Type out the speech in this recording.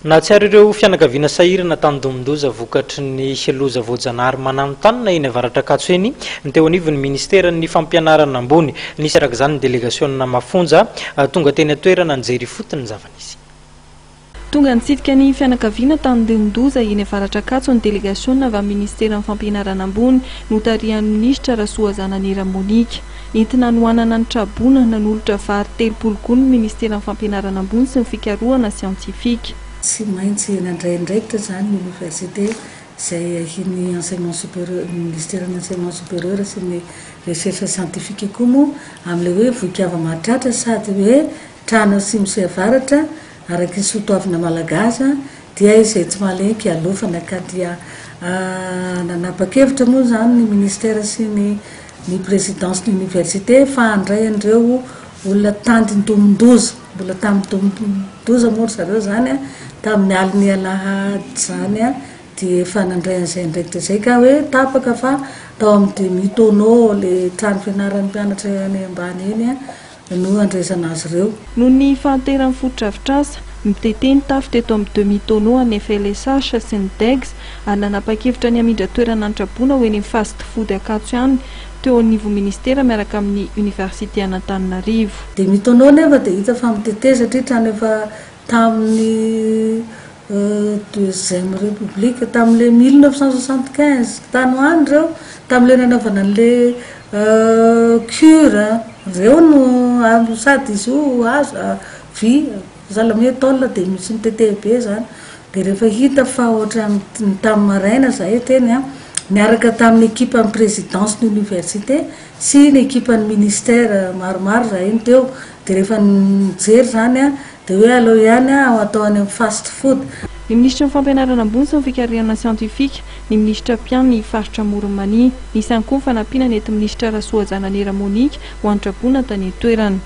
Nahatsiaro ireo fianakaviana sahirana tandindomin-doza vokatry ny loza voajanahary mananontanona eny Avaratr'Ankatso eny ny teo anivon'ny ministeran'ny fampianarana ambony. Nisy araka izany ny delegasiona mafonja tonga teny an-toerana nijery ifotony ny zava-nisy. Tonga nitsidika ny fianakaviana tandindomin-doza eny Avaratr'Ankatso ny delegasiona avy amin'ny ministeran'ny fampianarana ambony notarihan'ny minisitra Rasoazananera Monica. Entina hanohanana ny traboina, nanolotra vary 30 gony ny ministeran'ny fampianarana ambony sy ny fikarohana siantifika. Tsy maintsy nandray andraikitra izany ny oniversite izay ahian'ny enseignement supérieur, ny ministeran'ny enseignement supérieur sy ny recherche scientifique koa moa amin'ilay hoe vohikava mahatratra sady hoe trano atsimo sy avaratra araka ny soatoavina malagasy dia izay tsy mahalenky alofana ka dia nanapa-kevitra moa izany ny ministera sy ny ny présidence ny université fa handray an'ireo olona tandindomin-doza, mbola tandindomin-doza moa ry zareo izany an, tamin'ny alin'ny alahady izany an, dia efa nandray an'izay andraikitra izay ka hoe tapaka fa tao amin'ny demi tonneau ilay trano fianaran'ny mpianatra any ambany eny an, no handraisana azy ireo. Noho ny fahanteran'ny fotodrafitrasa, mitete ny tafo teto amin'ny demi tonneau an'ny FLSH sy ny DEGS ary nanapa-kevitra ny hamindra toerana ny traboina ho eny amin'ny fast food Ankatso ihany teo anivon'ny ministera miaraka amin'ny Université an'Antananarivo. Demi tonneau nefa dia hita fa mitete satria trano efa tamin'ny deuxième république tamin'ilay 1975 tany ho any ireo, tamin'ilay nanaovana an'ilay cure, ireo no sady izy io hazo vy sahala amin'ny hoe tôle dia misy mitete be izany. Dia rehefa hita fa ohatran'ny tamin'ny maraina izahay teny an, niaraka tamin'ny ekipan'ny présidence ny université sy ny ekipan'ny ministère maromaro izahay no teo, dia rehefa nijery izany an, Dia hoe aleo ihany aho atao any amin'ny fast food. Ny minisitry ny Fampianarana ambony sy ny fikarohana siantifika, ny minisitra mpiahy ny faritra Amoron'i Mania. Nisy ihany koa ny fanampiana nentin'ny minisitra Rasoajananera Monica ho an'ny traboina tany an-toerana.